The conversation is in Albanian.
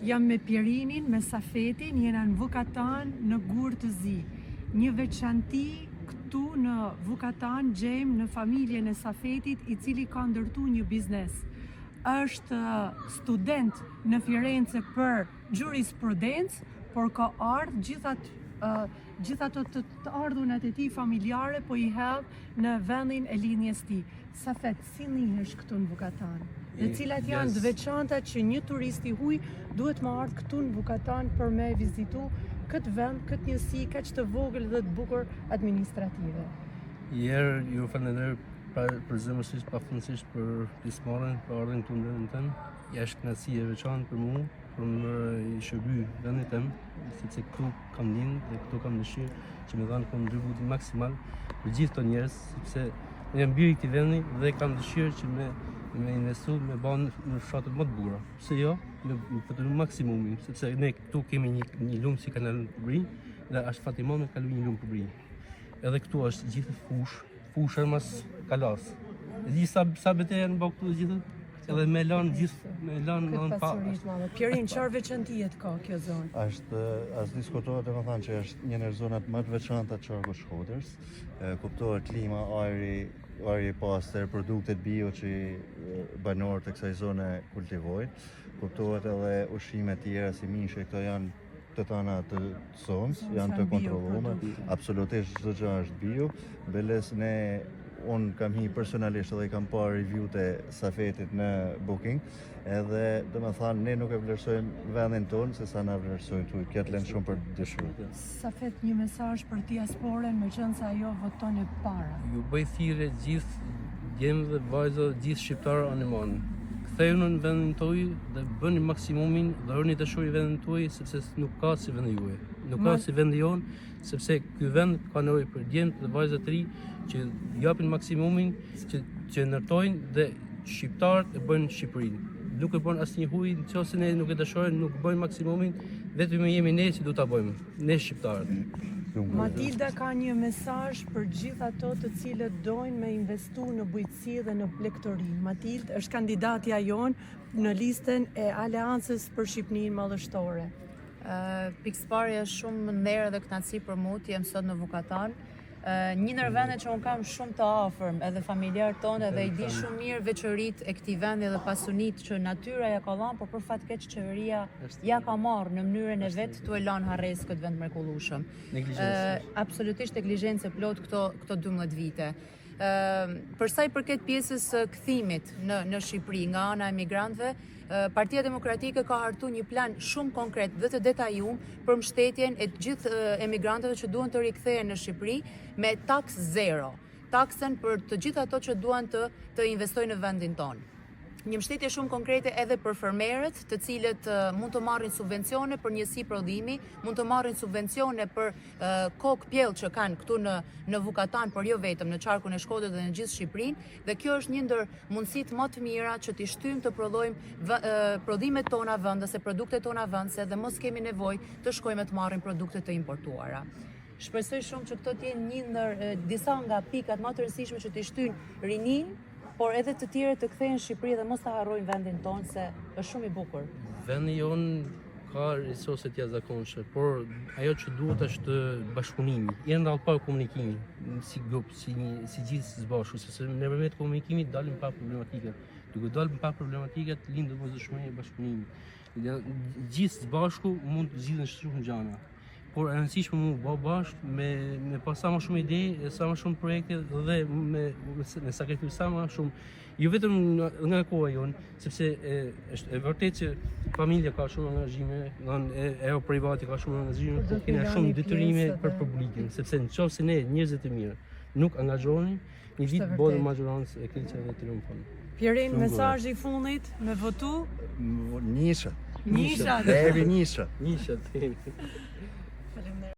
Jam me Pirinin, me Safetin, jena në Vukatan në Gur të Zi. Një veçanti këtu në Vukatan gjejmë në familjen e Safetit, i cili ka ndërtu një biznes. Është student në Firence për jurisprudencë, por ka ardhë gjithat gjithë ato të, të ardhunat e tij familjare po i hedh në vendin e linjës tij. Safet, si ndihesh këtu në Vukatan? Dhe cilat janë të veçanta që një turist i huaj duhet me ardhë këtu në Vukatan për me vizitu këtë vend, këtë njësi kaq të vogël dhe të bukur administrative? Njëherë ju falenderoj pra përzemërsisht, pafundësisht për pjesëmarrjen, për ardhjen këtu në vendin tim. Është kënaqësi e veçantë për mua, për me i shërby vendit tim, sepse këtu kam lind dhe këtu kam dëshirë që me dhanë kontributin maksimal për gjithë të njerëz, sepse unë jam biri i këtij vendi dhe kam dëshirë që me me investu, me ba në fshatet më të bukura. Pse jo? Me, me përdoru maksimumin, sepse ne këtu kemi një, një lumë si kanal përbri dhe është fat i madh me kalu një lumë përbri. Edhe këtu është gjithë fush, fusha mas kalas. E di sa sa beteja janë bërë këtu gjithë? Edhe me lan gjithë, me lan Këtë në pa. pasuri të madhe. Pjerin, çfarë veçantijet ka kjo zonë? Është as diskutohet domethënë që është një ndër zonat më të veçanta të qarkut Shkodrës. E, Kuptohet klima, ajri, ajri i pastër, produktet bio që e, banorët e kësaj zone kultivojnë. Kuptohet edhe ushqime tjera si mishi, këto janë të tana të zonës, janë të Janë bio kontrolluara. produkte. Absolutisht çdo gjë është bio. Beles ne unë kam hi personalisht edhe i kam parë review-t e Safetit në Booking, edhe do me thanë ne nuk e vlerësojmë vendin tonë se sa na vlerësojnë tuj. Kjo të lënë shumë për dëshiru. Safet, një mesazh për diasporën, me qenë se ajo voton e para. Ju bëj thirrje gjithë djem dhe vajza, gjithë shqiptarë anembanë. Kthehuni në vendin tuaj dhe bëni maksimumin dhe rëni dashuri vendin tuaj sepse nuk ka si vendi juaj. Nuk ka Ma- si vendi jon, sepse ky vend ka nevojë për djem dhe vajza të ri që japin maksimumin, që që ndërtojnë dhe shqiptarët e bëjnë Shqipërinë. Nuk e bën asnjë huaj, nëse ne nuk e dashojmë, nuk bëjmë maksimumin, vetëm jemi ne që do ta bëjmë, ne shqiptarët. Matilda ka një mesazh për gjithë ato të cilët dojnë me investu në bujqësi dhe në blegtori. Matilda është kandidatja jonë në listën e Aleancës për Shqipërinë Madhështore. Uh, Pikësëpari është shumë nder dhe kënaqësi për mua të jem sot në Vukatan. Uh, një ndër vendet që un kam shumë të afërm, edhe familjar tonë, edhe i di shumë mirë veçoritë e këtij vendi dhe pasunitë që natyra ja ka dhënë, por për fat keq qeveria ja ka marrë në mënyrën e vet tu e lanë harresë këtë vend mrekullueshëm. Neglizhencë. Ë, absolutisht neglizhencë e plot këto këto 12 vite. Ë, për sa i përket pjesës së kthimit në në Shqipëri nga ana e emigrantëve, ë, Partia Demokratike ka hartuar një plan shumë konkret dhe të detajuar për mbështetjen e të gjithë ë, emigrantëve që duan të rikthehen në Shqipëri me taks zero, taksën për të gjithë ato që duan të të investojnë në vendin tonë. Një mbështetje shumë konkrete edhe për fermerët, të cilët ë, mund të marrin subvencione për njësi prodhimi, mund të marrin subvencione për ë, kokë pjellë që kanë këtu në në Vukatan, por jo vetëm në qarkun e Shkodrës dhe në gjithë Shqipërinë, dhe kjo është një ndër mundësitë më të mira që t'i shtyjmë të prodhojmë vë- ë, prodhimet tona vendase, produktet tona vendase dhe mos kemi nevojë të shkojmë të marrim produkte të importuara. Shpresoj shumë që këto të jenë një ndër ë, disa nga pikat më të rëndësishme që t'i shtyjnë rinin, por edhe të tjerët të kthehen në Shqipëri dhe mos ta harrojnë vendin tonë se është shumë i bukur. Vendi jon ka resurse të jashtëzakonshme, por ajo që duhet është bashkëpunimi. I në radhë parë komunikimi, si grup, si një, si gjithë së bashku, sepse nëpërmjet komunikimit dalim pa problematikat. Duke dalë pa problematikat, lind domosdoshmëria e bashkëpunimit. Dhe Gjithë së bashku mund të zgjidhen shumë gjëra. Por e rëndësishme mu bë bashkë me me pas sa më shumë ide, e sa më shumë projekte dhe me me, me sakrificë sa më shumë jo vetëm nga, nga koha jonë, sepse e, është e vërtetë që familja ka shumë angazhime, do e ajo privati ka shumë angazhime, Por do por të kena lani shumë detyrime pjesë për dhe- publikin, sepse në qoftë se ne njerëzit e mirë nuk angazhohemi, një Është ditë e bëhet vërtetë. majorancë e keqe dhe triumfon. Pjerin, Shumë mesazhi i fundit me votu Nisha. Nisha. Deri Nisha. Nisha, themi. Faleminderit.